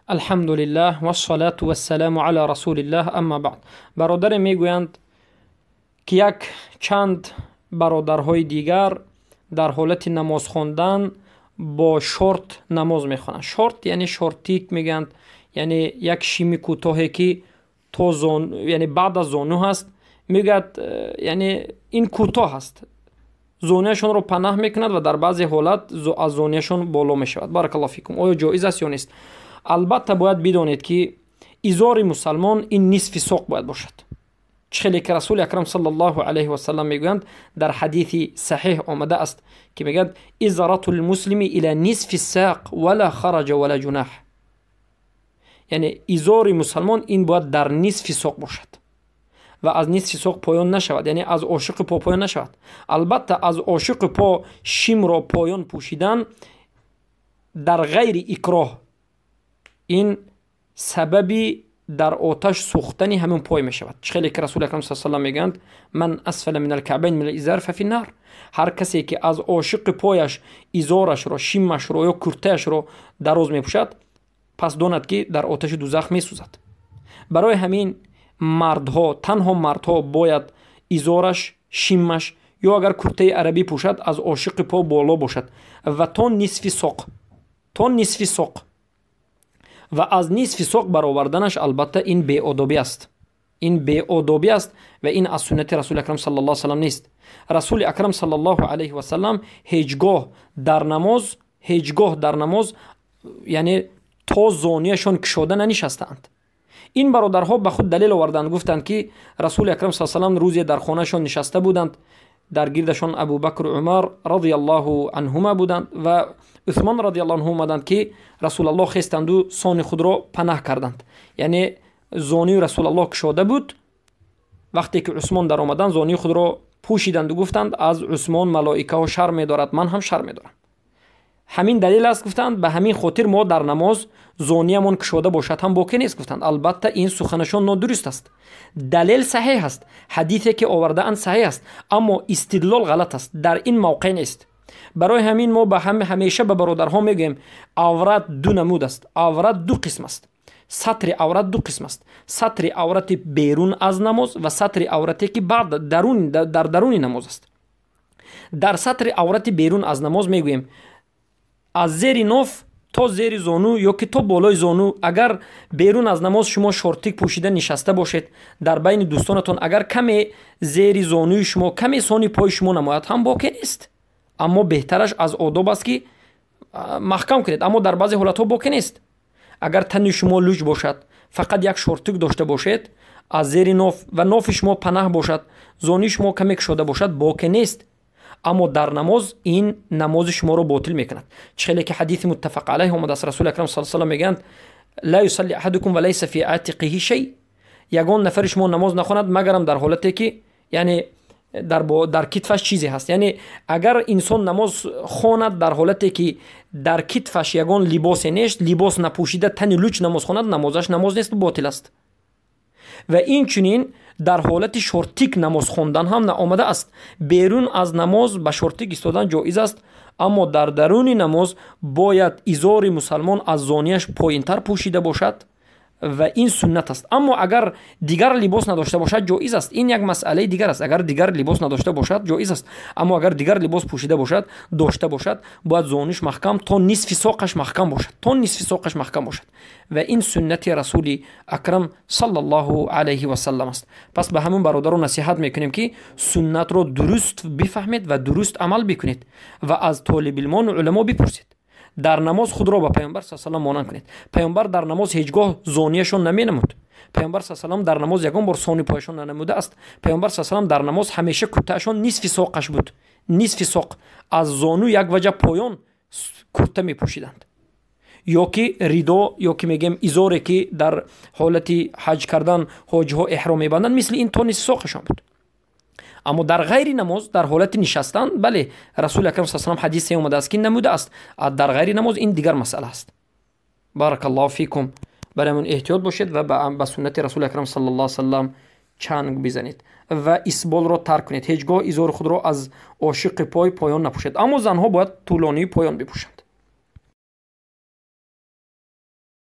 Алҳамдулиллаҳ вассалату вассаламу ала расулиллаҳ, амма баъд. Бародаре мегӯянд, ки як чанд бародарҳои дигар дар ҳолати намоз хондан бо шорт намоз мехонанд. Шорт яъне шортик мегӯянд, яъне як шими кӯтоҳе, ки то зон, яъне баъд аз зону ҳаст. Мегӯяд, яъне ин кӯтоҳ аст, зонуяшонро панаҳ мекунад ва дар баъзе ҳолат аз зонуяшон боло мешавад. Баракаллоҳу фикум. Оё ҷоиз аст ё нест? Албатта, бояд бидонед, ки изори мусалмон ин нисфи соқ бояд бошад. Чӣ хеле ки Расули Акрам саллаллоҳу алайҳи васалам мегӯянд, дар ҳадиси саҳеҳ омада аст, ки мегӯяд: «Израту лмуслими ила нисфи сақ, вала хараҷа вала ҷунаҳ». Яъне изори мусалмон ин бояд дар нисфи соқ бошад ва аз нисфи соқ поён нашавад, яъне аз ошиқи по поён нашавад. Албатта, аз ошиқи по шимро поён пӯшидан дар ғайри икроҳ ин сабаби дар оташ сӯхтани ҳамин пой мешавад. Чӣ хеле ки Расули Акрам са салам мегӯянд: «Ман асфала мин алкаъбайн мин ализар фафи нар». Ҳар касе ки аз ошиқи пояш изорашро, шимашро ё куртаашро дароз мепӯшад, пас донад, ки дар оташи дузах месӯзад. Барои ҳамин мардҳо, танҳо мардҳо бояд изораш, шимаш ё агар куртаи арабӣ пӯшад, аз ошиқи по боло бошад ва то нисфи соқ, то нисфи соқ. Ва аз нисфи соқ бароварданаш, албатта, ин беодобӣ аст, ин беодобӣ аст ва ин аз суннати Расули Акрам саллаллоҳу салам нест. Расули Акрам саллаллоҳу алайҳи васалам ҳеҷ гоҳ дар намоз, ҳеҷ гоҳ дар намоз, яъне то зонуяшон кушода нанишастаанд. Ин бародарҳо ба худ далел оварданд, гуфтанд, ки Расули Акрам са салам рӯзе дар хонаашон нишаста буданд, дар гирдашон Абубакр, Умар радиаллоҳу анҳума буданд ва Усмон радиаллоҳу анҳу омаданд, ки Расулаллоҳ хестанду сони худро панаҳ карданд, яъне зонуи Расулаллоҳ кушода буд. Вақте ки Усмон даромаданд, зонуи худро пӯшиданду гуфтанд: «Аз Усмон малоикаҳо шарм медорад, ман ҳам шарм медорам». Ҳамин далел аст, гуфтанд, ба ҳамин хотир мо дар намоз зониямон кушода бошад ҳам боке нест, гуфтанд. Албатта, ин суханашон нодуруст аст. Далел саҳеҳ аст, ҳадисе ки овардаанд саҳеҳ аст, аммо истидлол ғалат аст, дар ин мавқеъ нест. Барои ҳамин мо ба ҳамеша ба бародарҳо мегӯем: аврат ду намуд аст, аврат ду қисм аст, сатри аврат ду қисм аст: сатри аврати берун аз намоз ва сатри аврате, ки баъд дар даруни намоз аст. Дар сатри аврати берун аз намоз мегӯем, аз зери ноф то зери зону ё ки то болои зону, агар берун аз намоз шумо шортик пӯшида нишаста бошед дар байни дӯстонатон, агар каме зери зонуи шумо, каме сони пои шумо намояд ҳам боке нест. Аммо беҳтараш аз одоб аст, ки маҳкам кунед. Аммо дар баъзе ҳолатҳо боке нест. Агар тани шумо луҷ бошад, фақат як шортик дошта бошед, аз зери ноф ва нофи шумо панаҳ бошад, зонуи шумо каме кушода бошад, боке нест. Аммо дар намоз ин намози шуморо ботил мекунад. Чӣ хеле ки ҳадиси муттафақ алайҳ омадааст, Расули Акрам са салам мегӯянд: «Ла юсалли аҳадукум ва лайса фи атиқиҳи шай». Ягон нафари шумо намоз нахонад, магарам дар ҳолате ки, яъне дар китфаш чизе ҳаст. Яъне агар инсон намоз хонад дар ҳолате ки дар китфаш ягон либосе нест, либос напӯшида, тани луч намоз хонад, намозаш намоз нест, ботил аст. Ва инчунин дар ҳолати шортик намоз хондан ҳам наомада аст. Берун аз намоз ба шортик истодан ҷоиз аст, аммо дар даруни намоз бояд изори мусалмон аз зонияш поинтар пӯшида бошад ва ин суннат аст. Аммо агар дигар либос надошта бошад, ҷоиз аст. Ин як масъалаи дигар аст. Агар дигар либос надошта бошад, ҷоиз аст, аммо агар дигар либос пӯшида бошад, дошта бошад, бояд зонуш маҳкам, то нисфи соқаш маҳкам бошад, то нисфи соқаш маҳкам бошад. Ва ин суннати Расули Акрам саллаллоҳу алайҳи васаллам аст. Пас ба ҳамон бародаро насиҳат мекунем, ки суннатро дуруст бифаҳмед ва дуруст амал бикунед ва аз толибилмону уламо бипурсед. Дар намоз худро ба Паёмбар са салам монанд кунед. Паёмбар дар намоз ҳеҷ гоҳ зонияшон наменамуд. Паёмбар са салам дар намоз ягон бор сони пояшон нанамуда аст. Паёмбар са салам дар намоз ҳамеша куртаашон нисфи соқаш буд, нисфи соқ, аз зону як ваҷа поён курта мепӯшиданд ё ки ридо, ё ки мегӯем изоре, ки дар ҳолати ҳаҷ кардан ҳоҷиҳо эҳром мебанданд, мисли ин то нисфи соқашон буд. Аммо дар ғайри намоз, дар ҳолати нишастан, бале, Расули Акрам са салам ҳадисе омадааст, ки намуда аст. Дар ғайри намоз ин дигар масъала аст. Баракаллоҳу фикум. Барои эҳтиёт бошед ва ба суннати Расули Акрам саллаллоҳу салам чанг бизанед ва исболро тарк кунед. Ҳеҷ гоҳ изори худро аз ошиқи пой поён напӯшед. Аммо занҳо бояд тӯлонии поён бипӯшанд.